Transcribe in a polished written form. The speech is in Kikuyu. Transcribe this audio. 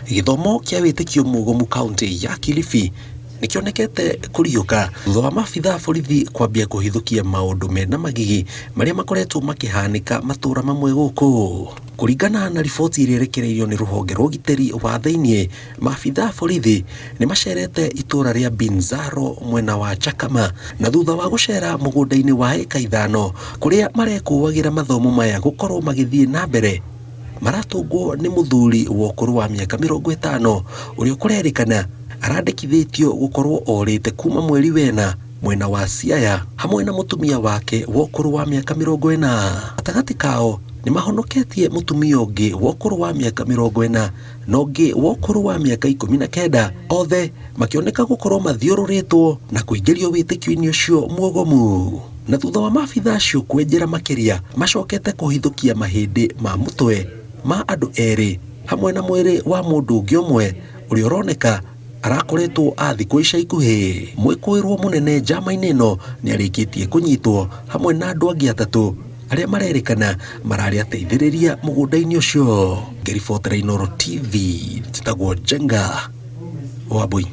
Gĩthomo kĩa wĩtĩkio mũgomu kaunti ya Kilifi nĩkĩonekete kũriũka thutha wa maabitha a borithi kwambia kũhithũkia maũndũ mena magigi marĩa makoretwo makĩhanĩka matũra mamwe gũkũ. Kũringana na riboti ĩrĩa ĩrekereirio nĩ rũhonge rwa ũgitĩri wa thĩiniĩ, maabitha a borithi nĩ macerete itũra rĩa Binzaro mwena wa Chakama na thutha wa gũcera mũgũnda-inĩ wa ĩka ithano kũrĩa marekũagĩra mathomo maya gũkorwo magĩthiĩ na mbere maratũngwo nĩ mũthuri wa ũkũrũ wa mĩaka 50 ũrĩa kũrerĩkana arandĩkithĩtio gũkorwo orĩte kuma mweri wena mwena wa Siaya hamwe na mũtumia wake wa ũkũrũ wa mĩaka 40. Gatagatĩ kao nĩ mahonoketie mũtumia ũngĩ wa ũkũrũ wa mĩaka 40 na ũngĩ wa ũkũrũ wa mĩaka 19, othe makĩoneka gũkorwo mathiũrũrĩtwo na kũingĩrio wĩtĩkio-inĩ ũcio muogomu. Na thutha wa maabitha acio kwenjera makĩria, macokete kũhithũkia mahĩndĩ ma mũtwe ma andũ erĩ hamwe na mwĩrĩ wa mũndũ ũngĩ ũmwe ũrĩa ũroneka arakoretwo athikwo ica ikuhĩ. Mwĩkũĩrwo mũnene njama-inĩ ĩno nĩ arĩkĩtie kũnyitwo hamwe na andũ angĩ atatũ arĩa marerĩkana mararĩ ateithĩrĩria mũgũnda-inĩ ũcio. Ngĩribotera Inooro TV, njĩtagwo Njenga Wambui.